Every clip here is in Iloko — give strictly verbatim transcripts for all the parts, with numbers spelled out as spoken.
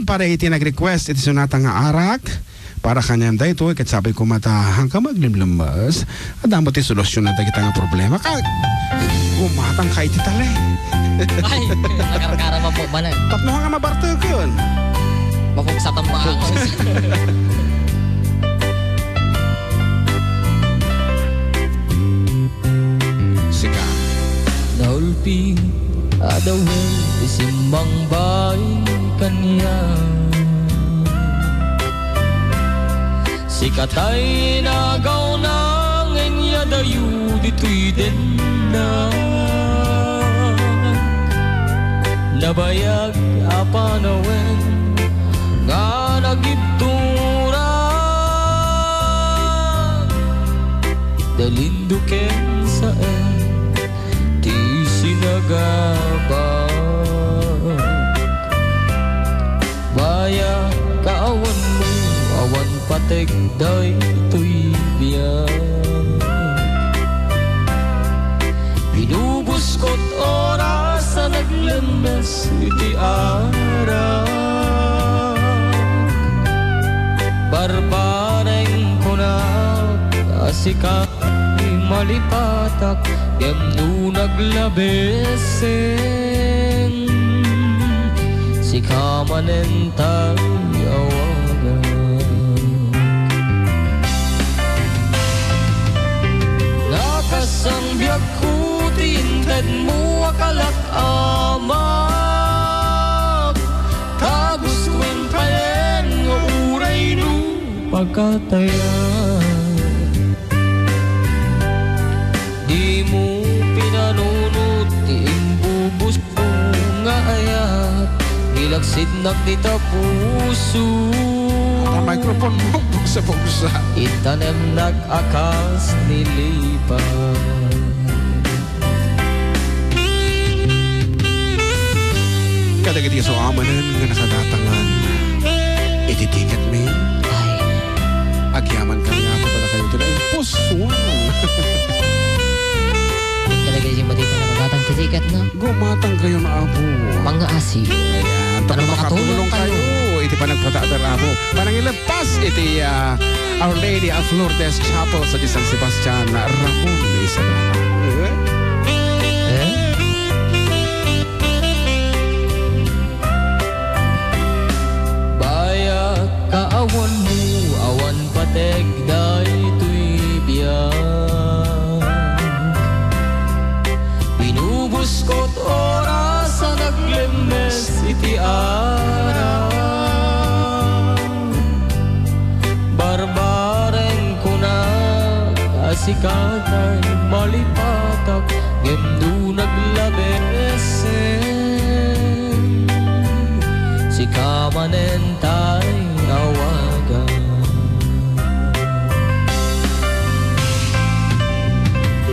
para iti nag-request iti sonata nga Arak. Para kanian daytoy, ket sapay koma ta, haanka aglemlemmes, adda met ti solusyon dagita nga problema. Ka-, gumatangka iti tale. Ay, nakarkara man po, manay. Tapno nga mabartek yun. Mapugsakan pa ako. Sika. Naulpi a dawen ti simmangbay kaniak. Sika tay nagauna ngem nia dayo ditoy dennak. Nabayag a panawen nga nagibturak. Dalindo ken saen ti sinagabak. Bayag ka awanmo, awan patek daytoy biag. Binubuskot oras a naglemmes iti arak. Barbareng kunak a sika ti malipatak, ngem no naglabesen, sika manen tay awagak. Nakasangbiagko ti intedmo a kalak-amak, ta gustoem payen nga uray no pakatayan. Dimo pinanunot ti imbubusko nga ayat, nilaksidnak dita puso. Ang microphone mo, buksa-buksa. Itanemnak a kas ni lipa. Kadagiti isuamanen nga nakadatangan iti ticket mi. Ay. Agyaman kami nga ako pala kayo iti naimpusuan. Kadagiti madi nga nakadatang ti ticket na. Gumatang kayo na, Apo. Mga asi. Ayan. Tapos ano, makatulong makatulong kayo. Kayo iti panagpataater, Apo. Panangilep Pas iti, ah, Our Lady of Lourdes Chapel sa di San Sebastian, Ramon, Isabela. Eh? Bayag ka awan mo, awan patek daytoy biag. Binubuskot oras a naglemmes iti arak. Barbareng kunak a sika tay malipatak, ngem no naglabesen, sika manen tay awagak.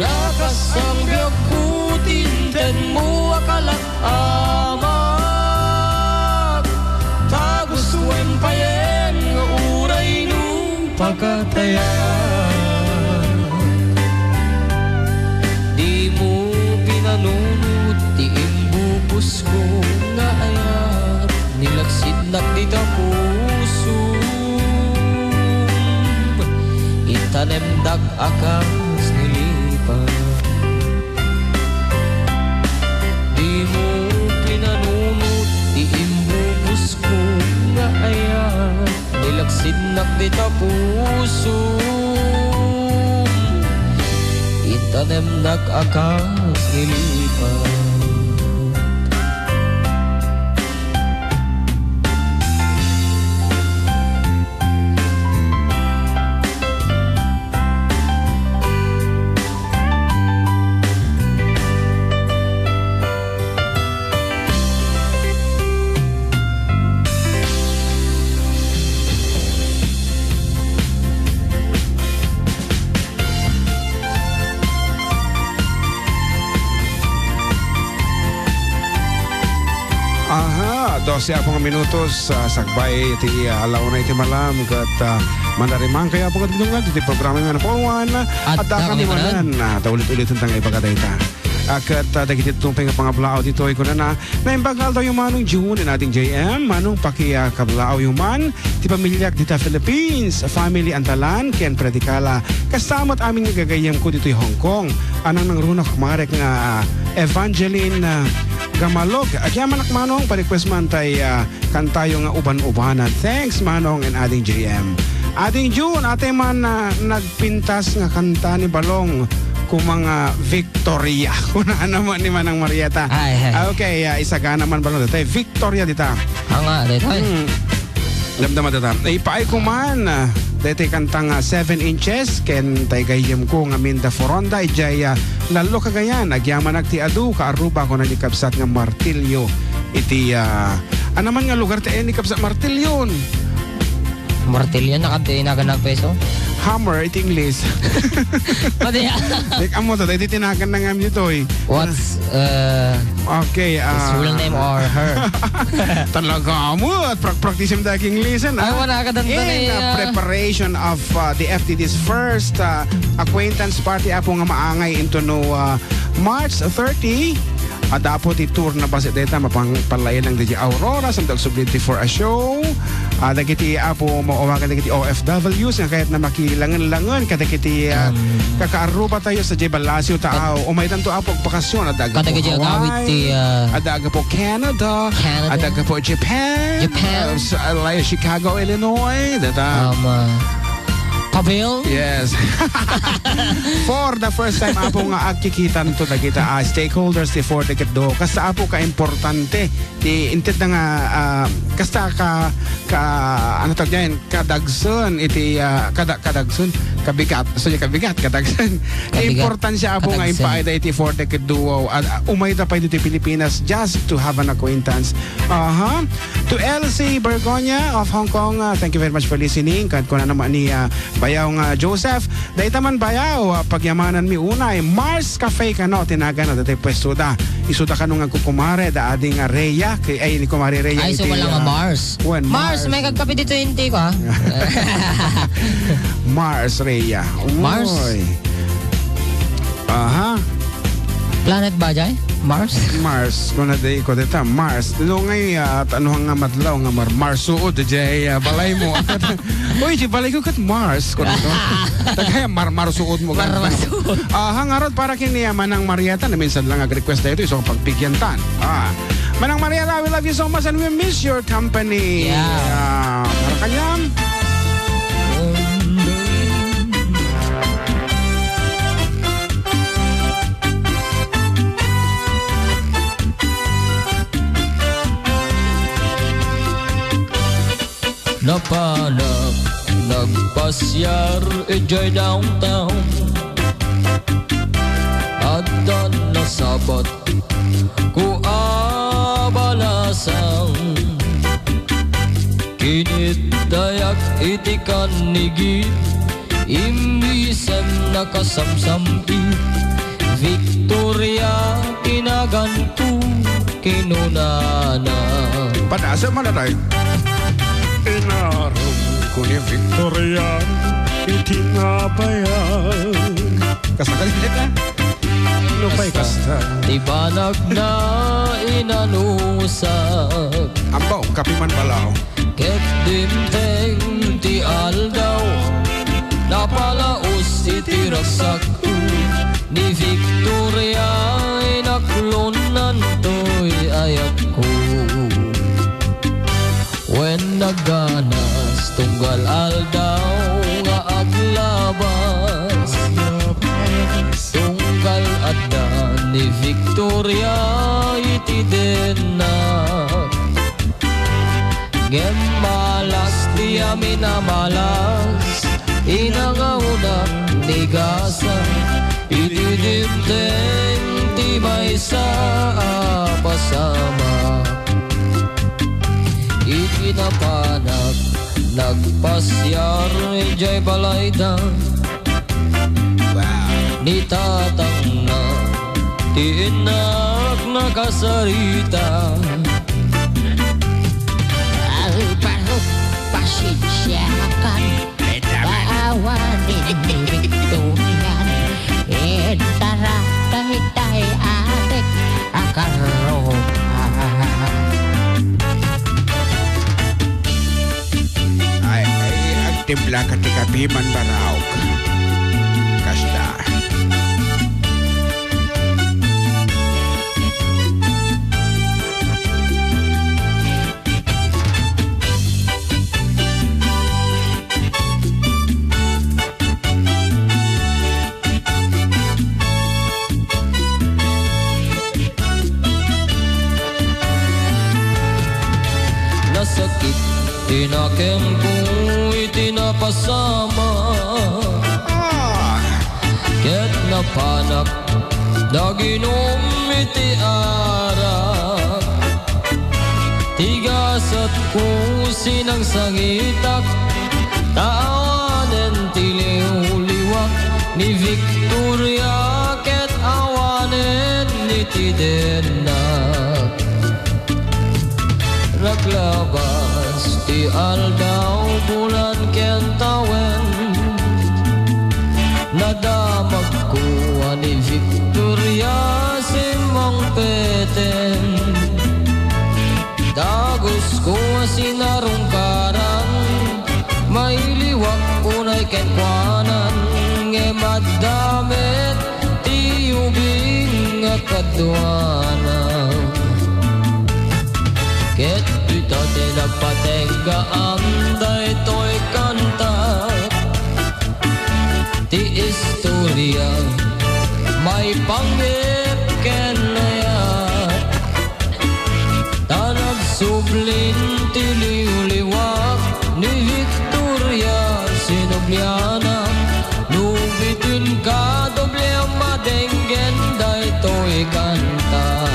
Nakasangbiagko ti intedmo a kalak-, amak, ta gustoem payen nga uray no pakatayak. Dimo pinanunot ti imbubusko nga ayat, nilaksidnak dita pusom, intanemdak a kas ni lipa. Dimo pinanunot ti imbubusko nga ayat, nilaksidnak dita pusom, intanemnak a kas ni lipa. Aha, dose a pung minutos, ah, sakbay iti, ah, alauna iti malam, ket, ah, manariman kayo, Apo, ket dungag iti programa nga napawan. At adda kami manen, ah, ta ulit-ulit tang ibaga dayta. Ah, ket, ah, dagiti tungpay nga pangablaaw ditoy, kunana, "Naimbag nga aldawyo, Manong June and Ading J M. Manong, paki, ah, kablaawyo man ti pamiliak dita Philippines, family Antalan, ken Predicala. Kasta met amin nga gagayyemko ditoy Hong Kong. Anang nangruna, kumarek nga Evangeline, ah, Gamalog. Agyamanak, Manong, pa-request man tay, ah, kantayo nga Uban-ubanan." Thanks, Manong and Ading J M. Ading June, atay man, ah, nagpintas nga kanta ni Balong, kuma nga Victoria. Kunana man ni Manang Marieta. Ay, ay. Ah, okay, ah, isagana man Balong. Tay Victoria dita. Ah, nga, daytoy. Hmm. Damdama dita. Ipaay ko man, ah, daytoy kanta nga Seven Inches, ken tay gayyemko nga Minda Foronda, idiay, ah, Lalo, Cagayan. Agyamanak ti adu, kaarruba, kuna ni kabsat nga martilyo. Iti, ah, Ano man nga lugar ti ayan ni kabsat martilyon? Martilyo, nakadto inagan ng peso? Hammer, iti Ingles. Pati, ah. Di ka mo, tatay, di tinagan na nga dito eh. What's, uh, Okay, his ah, real name or her? Talaga mo, at prak-, practice yung daging lesson, Ay, ah. Wala ka dun, In, dun, eh, ah, ah. preparation of, ah, the F T D's first, ah, acquaintance party, apo nga maangay into no, ah, March thirty, adda apo ti tour na basi dayta, mapang-, palayan lang di Aurora, Santa Cruz Sublinti for a show. Ah, dagiti apo, maawagan dagiti O F Ws nga kayat na makilangen-langen kadagiti, ah, Um, kakaarruba tayo sa J Balasio, taaw. Umaydanto apo, bakasyon, adda aggapu kadagiti agawid Hawaii, ti, ah, adda aggapu Canada, Canada. Adda aggapu Japan, Japan. Ah, sa, ah, Chicago, Illinois, data. Um, ah, Pavel? Yes. For the first time, apo nga agkikitanto dagita, ah, stakeholders ti Four Decade Duo. Kasta apo ka importante ti inted na nga, ah, kasta ka, ka, ano tawag niyan? Kadagsen iti, ah, kada-, kadagsen, kabigat. So, yung kabigat, kadagsen. Kabigat, importansya apo nga kadagsen. Impaayda iti Four Decade Duo. At, ah, umayda pa iti Pilipinas just to have an acquaintance. Aha. To L C Bergonia of Hong Kong, ah, thank you very much for listening. Kat kuna naman ni, ah, Bayaw nga Joseph, dayta man Bayaw, ah, pagyamanan mi unay, Mars Cafe kano, tinagan na datay pwesto da. Isu da kano nga kukumare, da ading, ah, Rhea, kay, ay, ni Kumare Rhea Ay, so iti, wala nga ah, Mars. Wen, Mars, Mars. May kagkape dito yung tiko, ah. Mars Rhea. Mars? Uy. Aha. Planet ba jay? Mars? Mars, kuna di ko dita, Mars. No ngay, ah, at ano nga madlaw nga mar-, Marsuod, jay, ah, balay mo. Uy, di balay ko kat Mars, kuna to. Tagay, mar-, Marsuod mo ka. Marsuod. Ah, hangarot para kini, ah, Manang Marieta, na minsan lang ag-request na ito, so pagpigyan tan. Ah. Manang Marieta, we love you so much and we miss your company. Yeah. Ah, para kanyam. Napanak nagpasiar idiay downtown. Adda nasabat ko a balasang. Kinitdayak iti kannigit, immisem nakasamsampit. "Victoria, tinaganko," kinunana. Padasem man, atay. Inaramko ni Victoria iti nabayag. Kasakali, Philip, eh? Nupay kasta. Ti banagna inanusak. Ambaw, kapiman balaw. Ket dimteng ti aldaw, napalaus iti ragsakko. Ni Victoria, inaklonnantoy ayatko. Wen nagganas tunggal aldaw nga aglabas. Tunggal adda ni Victoria iti dennak. Ngem malas ti amin a malas, inangawnak ni gasa, iti dimteng ti maysa a pasamak. Iti napanak, nagpasiar idiay balayda. Wow. Ni tatangna, ti innak nakasarita. Alvaro, pasensiakan. Baawan ni Victorian. Intarak daytay a Timplaka ti kape, Manbaraok. Kasta. Nasakit ti nakemko iti napasamak. Ah. Ket napanak naginum iti arak. Ti gasatko sinangsangitak, ta awanen ti liwliwak ni Victoria ket awanen iti dennak. Naglabas ti aldaw, bulan ken tawen. Nadamagko a ni Victoria simmangpeten. Dagusko a sinarungkaran, mailiwak unay kenkuanan, ngem adda met ti ubing a kaduana. Ket dita ti nagpateggaan daytoy kanta. Ti istoria maipanggep ken nayak. Ta nagsublin ti liwliwak ni Victoria, sinubliana. No bitin ka doble a madenggen daytoy kanta.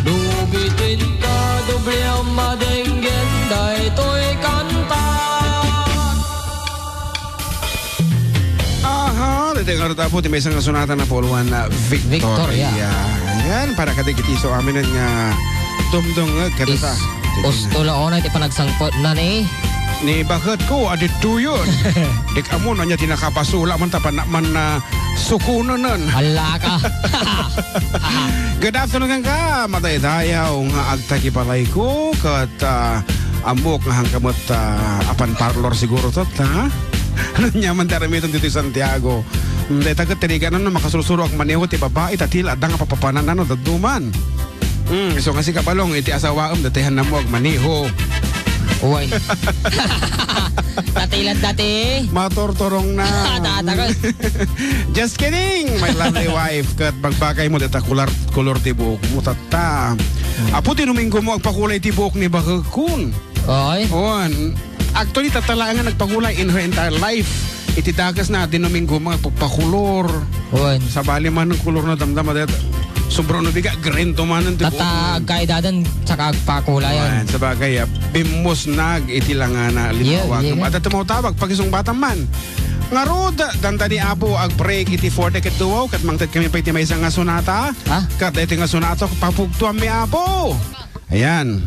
No bitin ka doble a madenggen daytoy kanta. Aha, daytoy nga rutapo ti maysa nga sonata na Paul Juan, ah, Victoria. Victoria. Yan, para kadagiti isu amin nga dumdumngeg kadata. Is-, usto la unay ti panagsangpetna ni ni baketko, aditoyen. Dek ammo no ania ti nakapasula man ta panna man na sukunen. Allaka. Good afternoon kenka, madaydayaw nga agtakipalayko, ket, ah, ammok nga hangka met, ah, apan parlor siguro to, ha? Ania man ti aramidem ditoy Santiago? Mm, dayta ket ti rigat no makasursuroak maneho ti babai, ta ti la adda nga papapanan, no, dadduma. Mm, isu nga si Kabalong, iti asawaem, daytoy han ammo agmaneho. Uy. Dati la dati. Maturturong na. Tatagal. Just kidding, my lovely wife. Ket bagbagaymo dayta kolor, kolor ti buokmo, tatta. Apo ti Domingomo, agpakulay ti buok ni bakekon. Oy. On. Actually, tatta laeng nga nagpakulay in her entire life. Iti dakesna, Domingomo, agpapakulor. Wen. Sabali man ang kulor na damdama, dayta. Sobra no biga, green to man ang tibuok. Tata, agkaidadan, saka agpakulayan. Wen, sabagay, ah, bimmusnag iti langana, yeah, linawag. Yeah. Adda tumawtawag, pagisungbatam man. Ngarud, dandani Apo, ag-break iti four decade duo, ket mangted kami pa iti maysa nga sonata. Ha? Ket iti nga sonata, papugtuanmi, Apo. Ayan.